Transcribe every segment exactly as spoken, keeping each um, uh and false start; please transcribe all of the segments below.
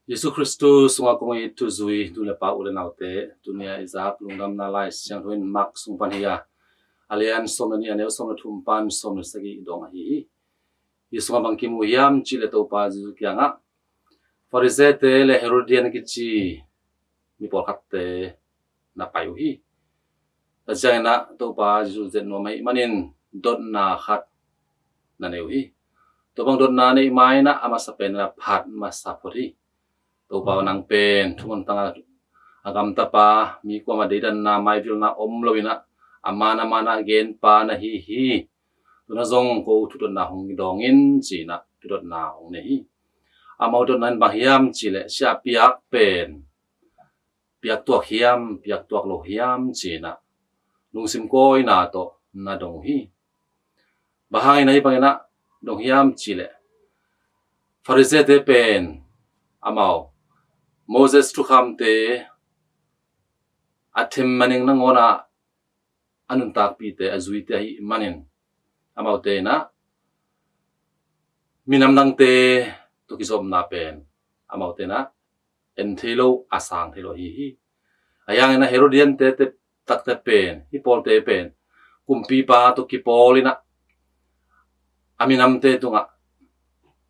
Jesu Khristu sungah kong it thuzui nu le pa, u le naute, tuni-a i zak Lungdamna Lai Siangtho in Mark sung pan hi a, a lian sawm le nih, a neu sawm le thum pan sawm le sagih dong ahi hi. Hi sungah bang kimu hiam cih leh Topa Jesu kiangah Farisee-te le Herodian kici mi pawlkhatte na pai uh hi. Tua ciangin ah Topa Jesu zet nuam ahih manin dotna khat na nei uh hi. Tua bang dotna neih ma-in ah a masa pen ah phat masa phot hi. Topa aw, nang pen thu man tangah a gamtapa, mi kuamah deidanna, maivilna om loin ah a man a man ah genpa na hi hi. Tu-in ah zong ko thudotna hong dawng in, ci-in ah thudotna hong nei hi. Amau dotna in bang hiam cih leh, siahpiak pen piaktuak hiam, piaktuak lo hiam, ci-in ah lungsim kawina tawh na dong uh hi. Bang hangin ah hih bangin ah dong hiam cih leh, Farisee-te pen amau Moses thukhamte a them maning nangawn ah a nuntakpihte, a zuite ahih manin, amaute in ah minam dangte tawh kizopna pen amaute in ah en thei lo, a sang thei lo ahi hi. Ahi hangin ah Herodian-te, te takte pen, hih pawlte pen kumpipa tawh kipawl in ah a minamte tungah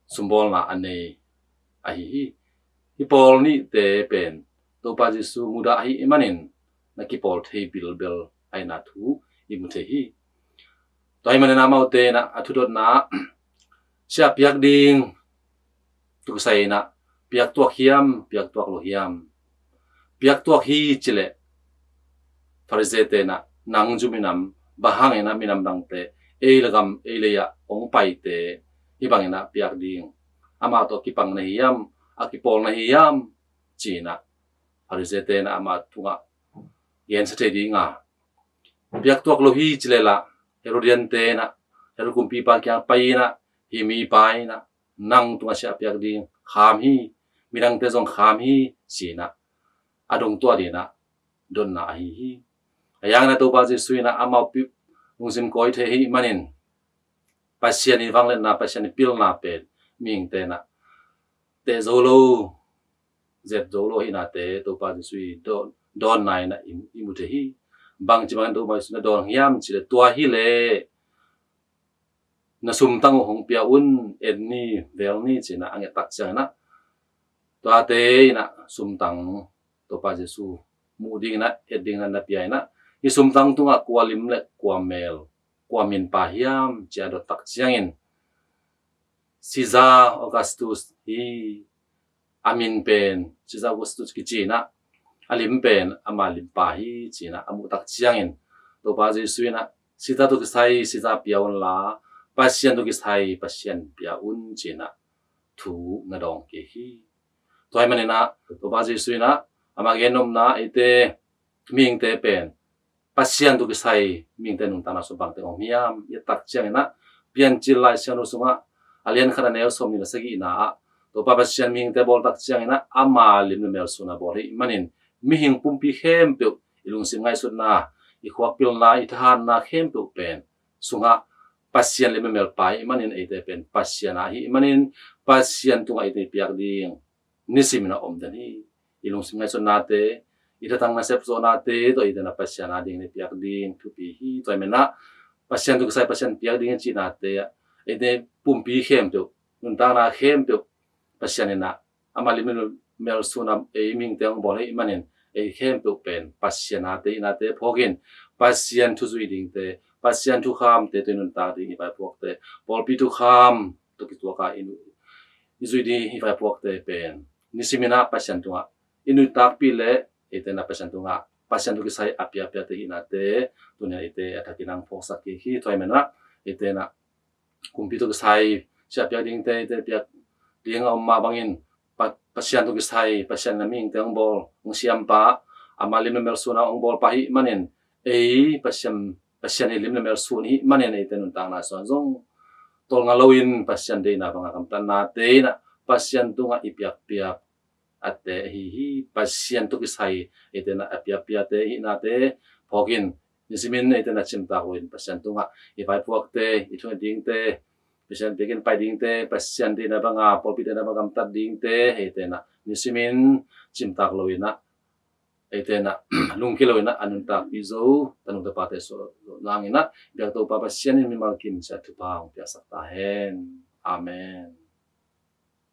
sumbawlna a nei ahi hi. Hih pawl nihte pen Topa Jesu mudah ahih manin na kipawl thei bilbel ahihna thu i mu thei hi. Tua ahih manin amaute in ah a thudotna, siahpiak ding tawh kisai in ah piaktuak hiam, piaktuak lo hiam? Piaktuak hi cih leh, Farisee-te in ah, nang Jew minam, bang hangin ah minam dangte, ei le gam, ei lei ah hong paite hih bangin ah piak ding, amah tawh kipang na hi hiam, a kipawl na hi hiam, ci-in ah Farisee-te in ah amah tungah gensia thei ding a, piaktuak lo hi cih leh lah, Herodian-te in ah Herod kumpipa kiang pai in ah, hih mipa in ah nang tungah siahpiak ding kham hi, midangte zong kham hi, ci-in ah a dongtuah dingin ah dotna ahi hi. Ahi hangin ah Topa Jesu in ah amau pi-, lungsim kawi thei ahih manin, Pasian i vangliatna, Pasian i pilna pen mihingte in ah teh zo lo, zet zo lo ahihnate Topa Jesu i dawn, dawnna in ah i, i mu thei hi. Bangci bangin Topa Jesu na dawn hiam cih leh, tua hi leh na sumtang uh hong pia un, en ni, vel ni, ci-in ah a ngettak ciangin ah, tuate in ah sumtang Topa Jesu muh dingin ah, et dingin ah na pia in ah, hih sumtang tungah kua lim le kua mel, kua minpa hiam, ci-a dottak ciangin, Caesar Augustus hi, a min pen Caesar Augustus kici in ah, a lim pen ama limpa hi, ci-in ah a muhtak ciangin, Topa Jesu in ah, Caesar tawh kisai Caesar pia unla, Pasian tawh kisai Pasian pia un, ci-in ah thu na dawng kik hi. Tua ahih manin ah Topa Jesu in ah ama gennopna, eite mihingte pen Pasian tawh kisai mihingte nuntakna sung bangteng om hiam, i ettak ciangin ah, Piancil Lai Siangtho sungah a lian khat, a neu sawmnih le sagihna ah, Topa Pasian mihingte bawltak ciangin ah ama lim le mel sungah bawl ahih manin, mihing pumpi khempeuh i lungsim ngaihsutna, i khuak pilna, i thahatna khempeuh pen sungah Pasian lim le mel pai ahih manin, eite pen Pasian a ahih manin, Pasian tungah eite piak ding nisimin a om den hi. I lungsim ngaihsutnate, i thatang nasep zawhnate tawh eite in ah Pasian a ding i piak ding thupi hi. Tua ahih manin ah Pasian tawh kisai Pasian piak ding i cihnate ah, eite pumpi khempeuh, nuntakna khempeuh Pasian in ah ama lim le mel sungah ei mihingte hong bawl ahih manin, ei khempeuh pen Pasian ate, i nate phawkin, Pasian thu zui dingte, Pasian thukhamte tawh i nuntak ding i vaipuakte, pawlpi thukham tawh kituak a i nu-, i zui ding i vaipuakte pen nisimin ah Pasian tungah i nuntakpih leh, eite in ah Pasian tungah, Pasian tawh kisai a piapiate ahihnate tuni-in eite a thakin hong phawksak kik hi. Tua ahih manin ah eite in ah kumpi tawh kisai siahpiak dingte, eite piak ding a om mah bangin, Pa-, Pasian tawh kisai, Pasian in ah mihingte hong bawl, hong siampa, ama lim le mel sungah hong bawlpa ahih manin, ei Pasian, Pasian i lim le mel sung ahih manin, eite nuntakna sungah zong tolnga loin Pasian deihna banga gamtatnate in ah Pasian tungah i piakpiak ate ahi hi. Pasian tawh kisai eite in ah a piapiate ahihnate phawkin, nisimin eite in ah cimtak loin Pasian tungah i vaipuakte, i thunget dingte, Pasian pekin pai dingte, Pasian deihna banga pawlpi deihna banga gamtat dingte, eite na nisimin cimtak lo ina, eite na lungki lo ina a nuntakpi zo, tanung tapate so nang ina, biak Topa Pasian in mimal kim sia thupha hong piaksak ta hen. Amen.